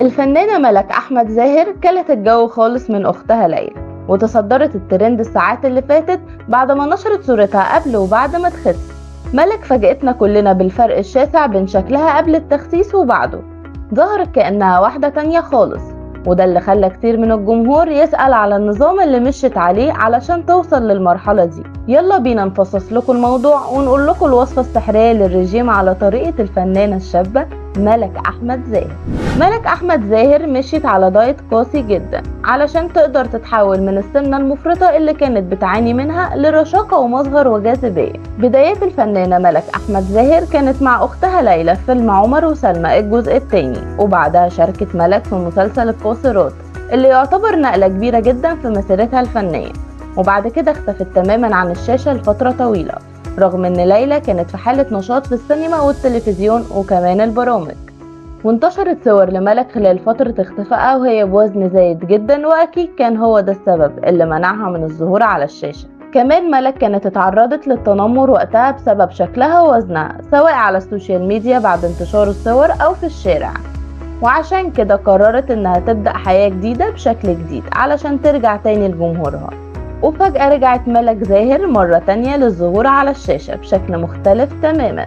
الفنانة ملك أحمد زاهر كلت الجو خالص من أختها ليلى، وتصدرت الترند الساعات اللي فاتت بعد ما نشرت صورتها قبل وبعد ما تخس. ملك فاجئتنا كلنا بالفرق الشاسع بين شكلها قبل التخسيس وبعده، ظهرت كأنها واحدة تانية خالص، وده اللي خلى كتير من الجمهور يسأل على النظام اللي مشت عليه علشان توصل للمرحلة دي. يلا بينا نفصص لكم الموضوع ونقول لكم الوصفة السحرية للرجيم على طريقة الفنانة الشابة ملك أحمد زاهر. ملك أحمد زاهر مشيت على دايت قاسي جدا علشان تقدر تتحول من السمنة المفرطة اللي كانت بتعاني منها لرشاقة ومظهر وجاذبية. بدايات الفنانة ملك أحمد زاهر كانت مع أختها ليلى في فيلم عمر وسلمى الجزء الثاني، وبعدها شاركت ملك في مسلسل القاصرات اللي يعتبر نقلة كبيرة جدا في مسيرتها الفنية، وبعد كده اختفت تماما عن الشاشة لفترة طويلة، رغم ان ليلى كانت في حالة نشاط في السينما والتلفزيون وكمان البرامج. وانتشرت صور لملك خلال فترة اختفائها وهي بوزن زايد جدا، واكيد كان هو ده السبب اللي منعها من الظهور على الشاشة. كمان ملك كانت اتعرضت للتنمر وقتها بسبب شكلها ووزنها، سواء على ال social media بعد انتشار الصور او في الشارع، وعشان كده قررت انها تبدأ حياة جديدة بشكل جديد علشان ترجع تاني لجمهورها. وفجأة رجعت ملك زاهر مرة تانية للظهور على الشاشة بشكل مختلف تماما،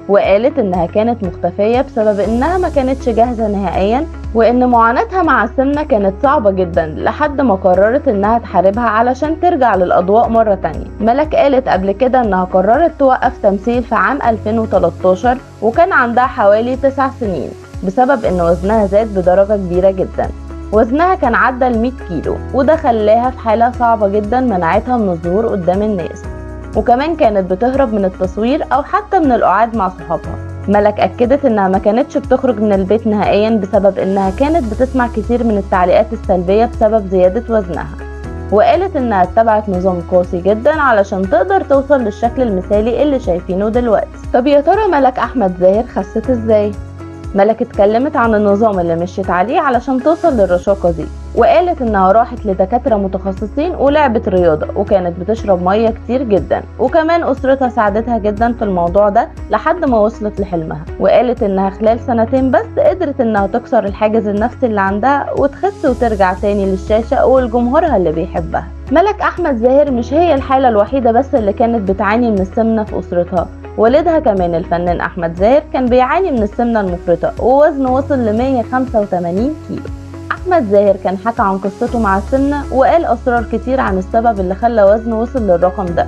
وقالت انها كانت مختفية بسبب انها ما كانتش جاهزة نهائيا، وان معاناتها مع السمنة كانت صعبة جدا لحد ما قررت انها تحاربها علشان ترجع للأضواء مرة تانية. ملك قالت قبل كده انها قررت توقف تمثيل في عام 2013 وكان عندها حوالي 9 سنين بسبب ان وزنها زاد بدرجة كبيرة جدا، وزنها كان عدى 100 كيلو، وده خلاها في حالة صعبة جدا منعتها من الظهور قدام الناس، وكمان كانت بتهرب من التصوير أو حتى من القعاد مع صحابها. ملك أكدت إنها ما كانتش بتخرج من البيت نهائيا بسبب إنها كانت بتسمع كتير من التعليقات السلبية بسبب زيادة وزنها، وقالت إنها اتبعت نظام قاسي جدا علشان تقدر توصل للشكل المثالي اللي شايفينه دلوقتي. طب يا ترى ملك أحمد زاهر خست إزاي؟ ملك اتكلمت عن النظام اللي مشيت عليه علشان توصل للرشاقة دي، وقالت انها راحت لدكاترة متخصصين ولعبت رياضة وكانت بتشرب مية كتير جدا، وكمان اسرتها ساعدتها جدا في الموضوع ده لحد ما وصلت لحلمها. وقالت انها خلال 2 سنين بس قدرت انها تكسر الحاجز النفسي اللي عندها وتخس وترجع تاني للشاشة ولجمهورها اللي بيحبها. ملك احمد زاهر مش هي الحالة الوحيدة بس اللي كانت بتعاني من السمنة في اسرتها، والدها كمان الفنان أحمد زاهر كان بيعاني من السمنة المفرطة ووزنه وصل ل 185 كيلو. أحمد زاهر كان حكى عن قصته مع السمنة وقال أسرار كتير عن السبب اللي خلى وزنه وصل للرقم ده،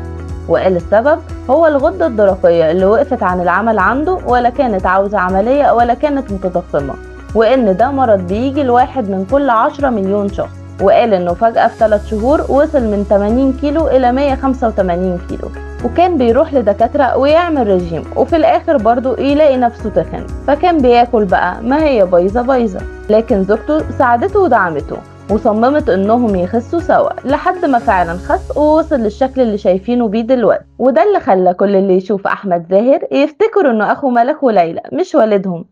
وقال السبب هو الغدة الدرقية اللي وقفت عن العمل عنده، ولا كانت عاوزة عملية ولا كانت متضخمة، وإن ده مرض بيجي لواحد من كل 10 مليون شخص. وقال إنه فجأة في 3 شهور وصل من 80 كيلو إلى 185 كيلو، وكان بيروح لدكاترة ويعمل رجيم، وفي الآخر برضو يلاقي نفسه تخن، فكان بياكل بقى ما هي بايظة بايظة. لكن زوجته ساعدته ودعمته وصممت انهم يخسوا سوا لحد ما فعلا خس ووصل للشكل اللي شايفينه بيه دلوقتي، وده اللي خلى كل اللي يشوف احمد زاهر يفتكر انه اخو ملك وليلى مش والدهم.